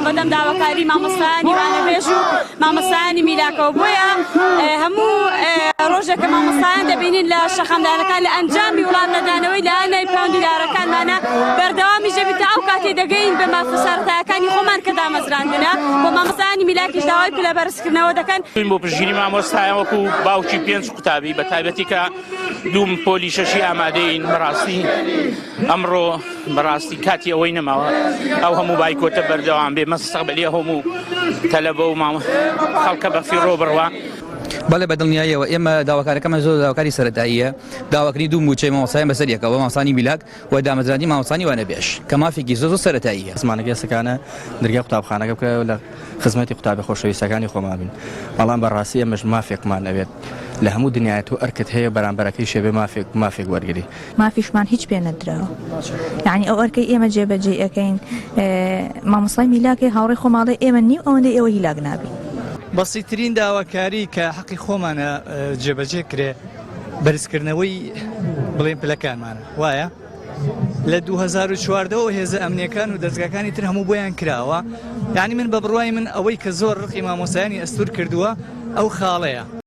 هاتووە بەدەم داواکاری مامۆستایانی وانەبێژ و مامۆستایانی میلاکەوە بۆیە هەموو ڕۆژێک کە مامۆستایان دەبینین لە شەقامدارەکان لە ئەنجامی وڵام نەدانەوەی لایەنە پەیوەندیدارەکانمانە بەردەوامیش دەبین تا ئەو کاتەی دەگەین بە مافە سەرەتایەکانی خۆمان کە دامەزراندنە بۆ مامۆستایانی میلاکیش داوای پلە بەرزکردنەوە دەکەن. بۆ پشتگیری مامۆستایان وەکو باوکی پێنج قوتابی بە تایبەتی کە دووم پۆلی شەشی ئامادەین بەڕاستی ئەمڕۆ بەڕاستی کاتی ئەوەی نەماوە ئەو هەموو بایکۆتە بەردەوام بێ مەستەقبلی هەموو تەلەبە و مامە خەڵکە بە فیڕۆ بڕوا. بەڵێ بە دڵنیاییەوە ئێمە داواکارەکەمان زۆر داواکاری سەرەتاییە داواکردنی دوو مووچەی مامۆستایان بەسەر یەکەوە مامۆستانی میلاک و دامەزراندنی مامۆستانی وانەبێژ کە مافێکی زۆر زۆر سەرەتاییە. زمانەکەی سکانە دەرگای قوتابخانەکە بکرایەوە لە خزمەتی قوتابی خۆشەویستەکانی خۆمان بین بەڵام بەڕاستی ئێمەش مافێکمان ئەوێت لە هەموو دنیایە تۆ ئەرکت هەیە بەرامبەرەکەیش ئەبێ مافێک مافێک وەرگری. مافیشمان هیچ پێ نەدراوە یانی ئەو ئەرکەی ئێمە جێبەجێی ئەکەین مامۆستای میلاکەی هاوڕێی خۆمان ئەڵێ ئێمە نیو ئەوەندەی ئێوە هیلاک نابین. بەسیترین داواکاری کە حەقی خۆمانە جێبەجێ کرێ بەرزکردنەوەی بڵێن پلەکانمانە وایە؟ لە 2014 ەوە هێزە ئەمنیەکان و دەزگاکانی تر هەموو بۆیان کراوە یعنی من بە بڕوای من ئەوەی کە زۆر ڕقی مامۆستایانی ئەستور کردووە ئەو خاڵەیە.